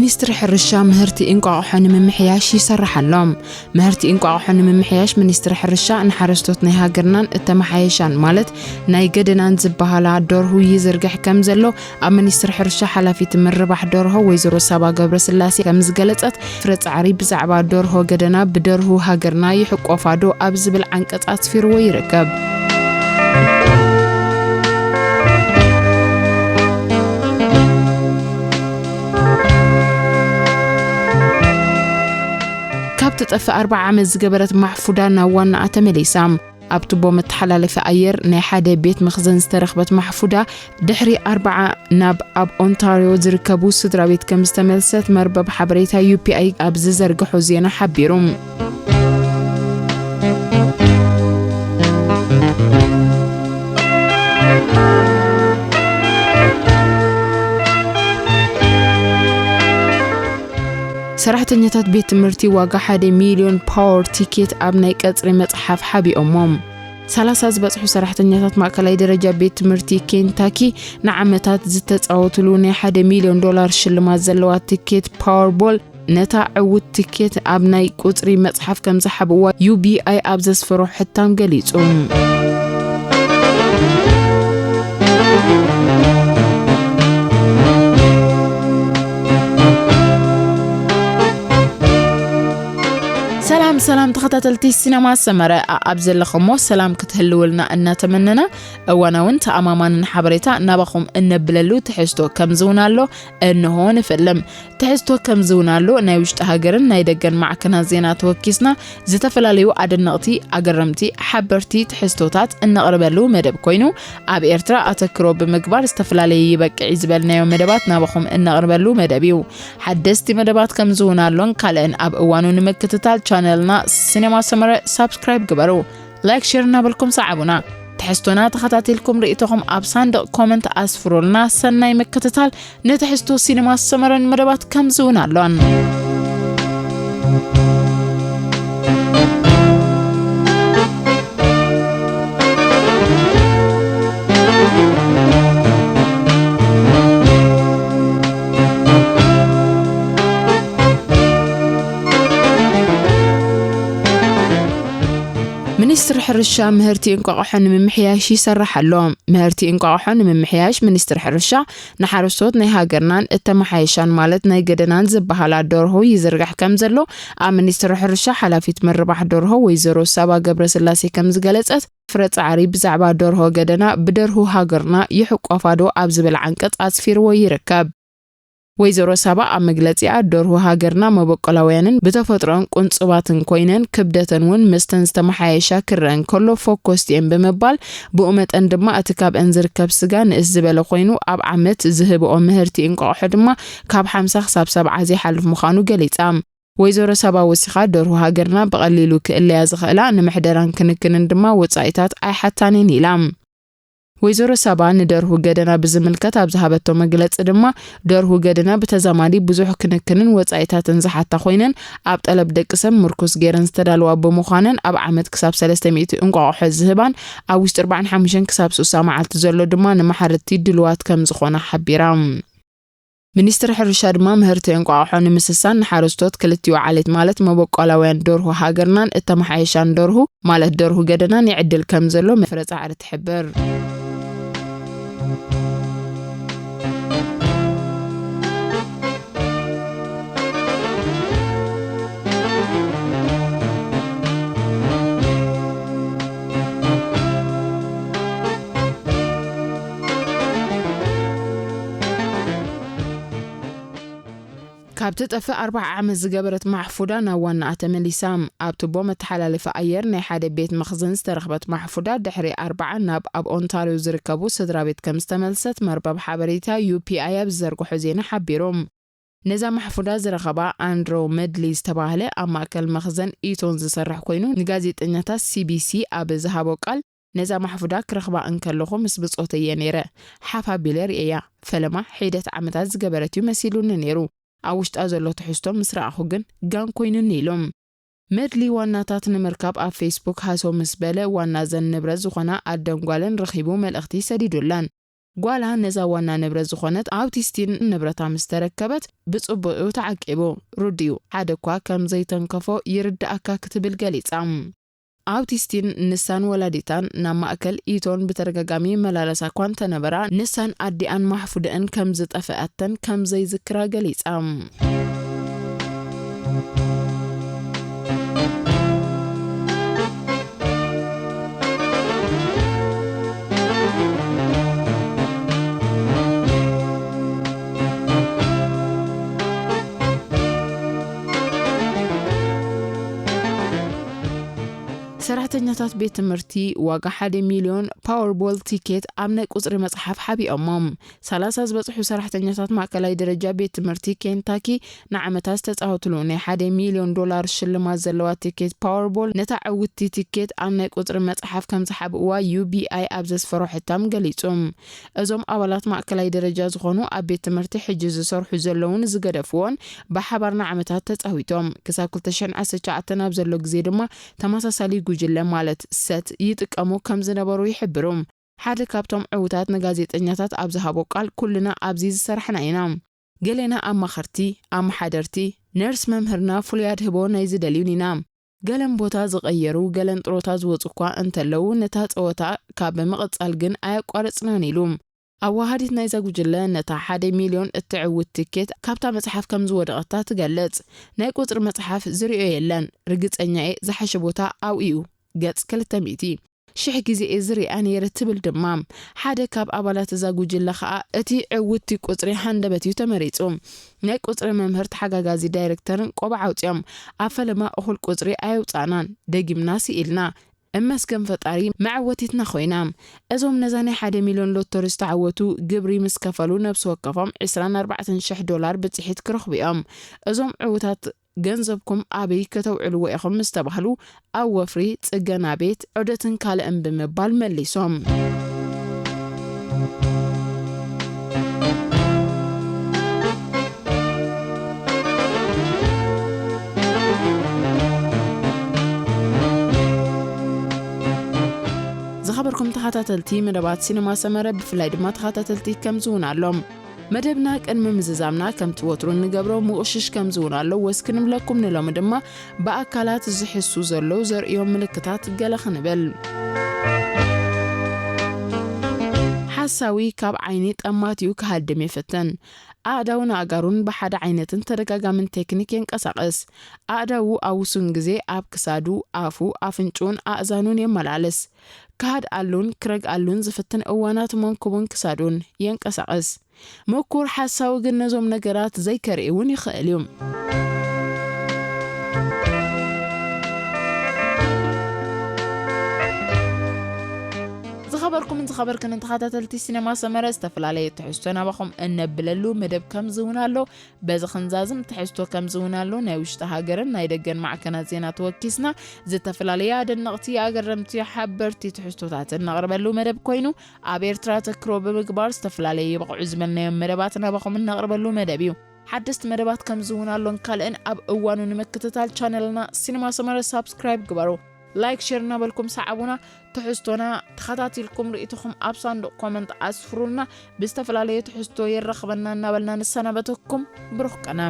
ሚኒስትሪ ሕርሻ ምህርቲ እንቋቑሖ ንምምሕያሽ ይሰርሕ ኣሎ። ምህርቲ እንቋቑሖ ንምምሕያሽ ሚኒስትሪ ሕርሻ ንሓረስቶት ናይ ሃገርናን እተመሓየሻን ማለት ናይ ገደናን ዝበሃላ ደርሁ ይዝርግሕ ከም ዘሎ ኣብ ሚኒስትሪ ሕርሻ ሓላፊት ምርባሕ ደርሆ ወይዘሮ ሳባ ገብረስላሴ ከም ዝገለጸት፣ ፍረ ጻዕሪ ብዛዕባ ደርሆ ገደና ብደርሁ ሃገርና ይሕቆፋ ዶ ኣብ ዝብል ዓንቀጽ ኣስፊርዎ ይርከብ። ካብ ትጠፍእ ኣርብዓ ዓመት ዝገበረት ማሕፉዳ ናብ ዋናኣ ተመሊሳ። ኣብ ቱቦ መተሓላለፊ ኣየር ናይ ሓደ ቤት መኽዘን ዝተረኽበት ማሕፉዳ፣ ድሕሪ ኣርብዓ ናብ ኣብ ኦንታርዮ ዝርከቡ ስድራ ቤት ከም ዝተመልሰት መርበብ ሓበሬታ ዩ ፒ ኣይ ኣብ ዝዘርግሖ ዜና ሓቢሩ። ሰራሕተኛታት ቤት ትምህርቲ ዋጋ ሓደ ሚልዮን ፓወር ቲኬት ኣብ ናይ ቀጽሪ መጽሓፍ ሓቢኦሞም። ሰላሳ ዝበጽሑ ሰራሕተኛታት ማእከላይ ደረጃ ቤት ትምህርቲ ኬንታኪ ንዓመታት ዝተጻወትሉ ናይ ሓደ ሚልዮን ዶላር ሽልማት ዘለዋ ትኬት ፓወርቦል፣ ነታ ዕውት ትኬት ኣብ ናይ ቁጽሪ መጽሓፍ ከም ዝሓብእዋ ዩ ቢ ኣይ ኣብ ዘስፈሮ ሕታም ገሊጹ። ሰላም ሰላም ተኸታተልቲ ሲነማ ሰመረ፣ ኣኣብ ዘለኹሞ ሰላም ክትህልውልና እናተመነና፣ እዋናውን ተኣማማንን ሓበሬታ ናባኹም እነብለሉ ትሕዝቶ ከምዚ እውን ኣሎ። እንሆ ንፍልም። ትሕዝቶ ከምዚ እውን ኣሎ። ናይ ውሽጢ ሃገርን ናይ ደገን ማዕከናት ዜና ተወኪስና፣ ዝተፈላለዩ ኣደነቕቲ፣ ኣገረምቲ፣ ሓበርቲ ትሕዝቶታት እነቕርበሉ መደብ ኮይኑ፣ ኣብ ኤርትራ ኣተክሮ ብምግባር ዝተፈላለየ ይበቅዕ ዝበልናዮ መደባት ናባኹም እነቕርበሉ መደብ እዩ። ሓደስቲ መደባት ከምዚ እውን ኣሎን ካልእን ኣብ እዋኑ ንምክትታል ቻነልና ሲነማ ሰመረ ሳብስክራይብ ግበሩ። ላይክ፣ ሼር እናበልኩም ሰዓቡና። ትሕዝቶና ተኸታቲልኩም ርእይቶኹም ኣብ ሳንዱቕ ኮመንት ኣስፍሩልና። ሰናይ ምክትታል። ንትሕዝቶ ሲነማ ሰመረን መደባት ከምዚ እውን ኣሎን። ሚኒስትሪ ሕርሻ ምህርቲ እንቋቑሖ ንምምሕያሽ ይሰርሕ ኣሎ። ምህርቲ እንቋቑሖ ንምምሕያሽ ሚኒስትሪ ሕርሻ ንሓረስቶት ናይ ሃገርናን እተመሓየሻን ማለት ናይ ገደናን ዝበሃላ ደርሆ ይዝርግሕ ከም ዘሎ ኣብ ሚኒስትሪ ሕርሻ ሓላፊት ምርባሕ ደርሆ ወይዘሮ ሳባ ገብረስላሴ ከም ዝገለጸት፣ ፍረ ጻዕሪ ብዛዕባ ደርሆ ገደና ብደርሁ ሃገርና ይሕቆፋ ዶ ኣብ ዝብል ዓንቀጽ ኣስፊርዎ ይርከብ። ወይዘሮ ሳባ ኣብ መግለጺኣ፣ ደርሁ ሃገርና መበቆላውያንን ብተፈጥሮን ቁንጽባትን ኮይነን፣ ክብደተን እውን ምስተን ዝተመሓየሻ ክረአን ከሎ ፎኮስቲ እየን ብምባል፣ ብኡ መጠን ድማ እቲ ካብአን ዝርከብ ስጋ ንእስ ዝበለ ኮይኑ፣ ኣብ ዓመት ዝህብኦ ምህርቲ እንቋቑሖ ድማ ካብ ሓምሳ ክሳብ ሰብዓ ዘይሓልፍ ምዃኑ ገሊጻ። ወይዘሮ ሳባ ወሲኻ፣ ደርሁ ሃገርና ብቐሊሉ ክእለያ ዝኽእላ፣ ንምሕደራን ክንክንን ድማ ወጻኢታት ኣይሓታን እየን ኢላ። ወይዘሮ ሳባ ንደርሁ ገደና ብዝምልከት ኣብ ዝሃበቶ መግለጺ ድማ፣ ደርሁ ገደና ብተዛማዲ ብዙሕ ክንክንን ወጻኢታትን ዝሓታ ኮይነን፣ ኣብ ጠለብ ደቂ ሰብ ምርኩስ ገይረን ዝተዳለዋ ብምዃነን፣ ኣብ ዓመት ክሳብ ሰለስተ ሚእቲ እንቋቑሖ ዝህባን፣ ኣብ ውሽጢ ኣርባዓን ሓሙሽተን ክሳብ ስሳ መዓልቲ ዘሎ ድማ ንመሓረድቲ ድሉዋት ከም ዝኾና ሓቢራ። ሚኒስትሪ ሕርሻ ድማ ምህርቲ እንቋቑሖ ንምስሳን ንሓረስቶት ክልቲኡ ዓሌት ማለት መበቆላውያን ደርሁ ሃገርናን እተመሓየሻን ደርሁ ማለት ደርሁ ገደናን ይዕድል ከም ዘሎ መፍረ ጻዕሪ ትሕብር። ካብ ትጠፍእ ኣርብዓ ዓመት ዝገበረት ማሕፉዳ ናብ ዋናኣ ተመሊሳ። ኣብ ቱቦ መተሓላለፊ ኣየር ናይ ሓደ ቤት መኽዘን ዝተረኽበት ማሕፉዳ ድሕሪ ኣርብዓ ናብ ኣብ ኦንታርዮ ዝርከቡ ስድራ ቤት ከም ዝተመልሰት መርበብ ሓበሬታ ዩ ፒ ኣይ ኣብ ዝዘርግሖ ዜና ሓቢሩ። ነዛ ማሕፉዳ ዝረኸባ ኣንድሮ መድሊ ዝተባህለ ኣብ ማእከል መኽዘን ኢቶን ዝሰርሕ ኮይኑ ንጋዜጠኛታት ሲ ቢ ሲ ኣብ ዝሃቦ ቃል፣ ነዛ ማሕፉዳ ክረኽባ እንከለኹ ምስ ብጾተይ እየ ነይረ። ሓፍ ኣቢለ ርእየያ። ፈለማ ሒደት ዓመታት ዝገበረት እዩ መሲሉኒ ነይሩ። ኣብ ውሽጣ ዘሎ ትሕዝቶ ምስ ረኣኹ ግን ጋን ኮይኑኒ ኢሉ። መድሊ ዋናታት ንምርካብ ኣብ ፌስቡክ ሃሰው ምስ በለ ዋና ዘን ንብረት ዝኾና ኣደን ጓልን ረኺቡ መልእኽቲ ሰዲዱለን። ጓላ ነዛ ዋና ንብረት ዝኾነት ኣውቲስቲን ንብረታ ምስ ተረከበት፣ ብጽቡቕ እዩ ተዓቂቡ። ሩድ እዩ፣ ሓደ እኳ ከም ዘይተንከፎ ይርድኣካ ክትብል ገሊጻ። ኣውቲስቲን ንሳን ወላዲታን ናብ ማእከል ኢቶን ብተደጋጋሚ ይመላለሳ እኳ እንተነበራ፣ ንሳን ኣዲኣን ማሕፉደአን ከም ዝጠፍኣተን ከም ዘይዝክራ ገሊጻ። ሰራሕተኛታት ቤት ትምህርቲ ዋጋ ሓደ ሚልዮን ፓወርቦል ቲኬት ኣብ ናይ ቁጽሪ መጽሓፍ ሓቢኦሞም። ሰላሳ ዝበጽሑ ሰራሕተኛታት ማእከላይ ደረጃ ቤት ትምህርቲ ኬንታኪ ንዓመታት ዝተጻወትሉ ናይ ሓደ ሚልዮን ዶላር ሽልማት ዘለዋ ቲኬት ፓወርቦል፣ ነታ ዕውትቲ ቲኬት ኣብ ናይ ቁጽሪ መጽሓፍ ከም ዝሓብእዋ ዩ ቢ ኣይ ኣብ ዘስፈሮ ሕታም ገሊጹ። እዞም ኣባላት ማእከላይ ደረጃ ዝኾኑ ኣብ ቤት ትምህርቲ ሕጂ ዝሰርሑ ዘለውን ዝገደፍዎን ብሓባር ንዓመታት ተጻዊቶም። ክሳብ ክልተ ሽሕን ዓሰርተ ትሽዓተን ኣብ ዘሎ ግዜ ድማ ተመሳሳሊ ጉጅለ ማለት ሰት ይጥቀሙ ከም ዝነበሩ ይሕብሩ። ሓደ ካብቶም ዕዉታት ንጋዜጠኛታት ኣብ ዝሃቦ ቃል፣ "ኩልና ኣብዚ ዝሰራሕና ኢና። ገሌና ኣማኸርቲ፣ ኣመሓደርቲ፣ ነርስ፣ መምህርና ፍሉይ ኣድህቦ ናይ ዝደልዩን ኢና። ገለን ቦታ ዝቐየሩ፣ ገለን ጥሮታ ዝወጹ እኳ እንተለዉ፣ ነታ ጸወታ ካብ ምቕጻል ግን ኣየቋረጽናን" ኢሉ። ኣወሃዲት ናይዛ ጉጅለ ነታ ሓደ ሚልዮን እትዕውት ትኬት ካብታ መጽሓፍ ከም ዝወደቐታ ትገልጽ። "ናይ ቁጽሪ መጽሓፍ ዝርእዮ የለን። ርግጸኛ እየ ዝሓሸ ቦታ ኣብኡ እዩ፣ ገጽ ክልተ ሚእቲ። ሽሕ ግዜ እየ ዝርእያ ነይረ" ትብል ድማ። ሓደ ካብ ኣባላት እዛ ጉጅለ ከኣ እቲ ዕውትቲ ቁጽሪ ሃንደበት እዩ ተመሪጹ። ናይ ቁጽሪ መምህር፣ ተሓጋጋዚ ዳይሬክተርን ቆባዕ ኣውጺኦም፣ "ኣብ ፈለማ እኹል ቁጽሪ ኣየውጻእናን፣ ደጊምና ስኢልና። እመስገን ፈጣሪ፣ መዐወቲትና ኮይና። እዞም ነዛ ናይ ሓደ ሚልዮን ሎተሪ ዝተዓወቱ ግብሪ ምስ ከፈሉ፣ ነብሲ ወከፎም ዕስራን ኣርባዕተን ሽሕ ዶላር ብጽሒት ክረኽቡ እዮም። እዞም ዕዉታት ገንዘብኩም ኣበይ ከተውዕልዎ ኢኹም?" ምስ ተባህሉ፣ "ኣብ ወፍሪ፣ ጽገና ቤት፣ ዑደትን ካልእን" ብምባል መሊሶም። ዝኸበርኩም ተኸታተልቲ መደባት ሲነማ ሰመረ፣ ብፍላይ ድማ ተኸታተልቲ ከምዚ እውን ኣሎ። መደብና ቅድሚ ምዝዛምና፣ ከምቲ ወትሩ እንገብሮ፣ ምቑሽሽ ከምዚ እውን ኣሎ ወስ ክንብለኩም ንሎሚ ድማ ብኣካላት ዝሕሱ ዘለዉ ዘርእዮም ምልክታት ገለ ክንብል። ሓሳዊ ካብ ዓይኒ ጠማቲኡ ክሃድም ይፍትን። ኣእዳውን ኣእጋሩን ብሓደ ዓይነትን ተደጋጋምን ቴክኒክ የንቀሳቕስ። ኣእዳዉ ኣብ ውሱን ግዜ ኣብ ክሳዱ፣ ኣፉ፣ ኣፍንጭኡን ኣእዛኑን የመላልስ። ክሃድኣሉን ክረግኣሉን ዝፍትን እዋናት መንኩቡን ክሳዱን የንቀሳቕስ። ምኩር ሓሳዊ ግን ነዞም ነገራት ዘይከርኢ እውን ይኽእል እዩ። ዝኸበርኩምን ዝኸበርክንን ተኸታተልቲ ሲነማ ሰመረ፣ ዝተፈላለየ ትሕዝቶ ናባኹም እነብለሉ መደብ ከምዚ እውን ኣሎ። በዚ ክንዛዝም፣ ትሕዝቶ ከምዚ እውን ኣሎ። ናይ ውሽጢ ሃገርን ናይ ደገን ማዕከናት ዜና ተወኪስና፣ ዝተፈላለየ ኣደነቕቲ፣ ኣገረምቲ፣ ሓበርቲ ትሕዝቶታት እነቕርበሉ መደብ ኮይኑ፣ ኣብ ኤርትራ ተክሮ ብምግባር ዝተፈላለየ ይብቕዑ ዝበልናዮም መደባት ናባኹም እነቕርበሉ መደብ እዩ። ሓደስቲ መደባት ከምዚ እውን ኣሎን ካልእን ኣብ እዋኑ ንምክትታል ቻነልና ሲኒማ ሰመረ ሳብስክራይብ ግበሩ። ላይክ፣ ሼር እናበልኩም ሰዓቡና። ትሕዝቶና ተኸታቲልኩም ርእይቶኹም ኣብ ሳንዱቕ ኮመንት ኣስፍሩልና። ብዝተፈላለየ ትሕዝቶ የራኽበና እናበልና ንሰናበተኩም። ብሩኽ ቀነ።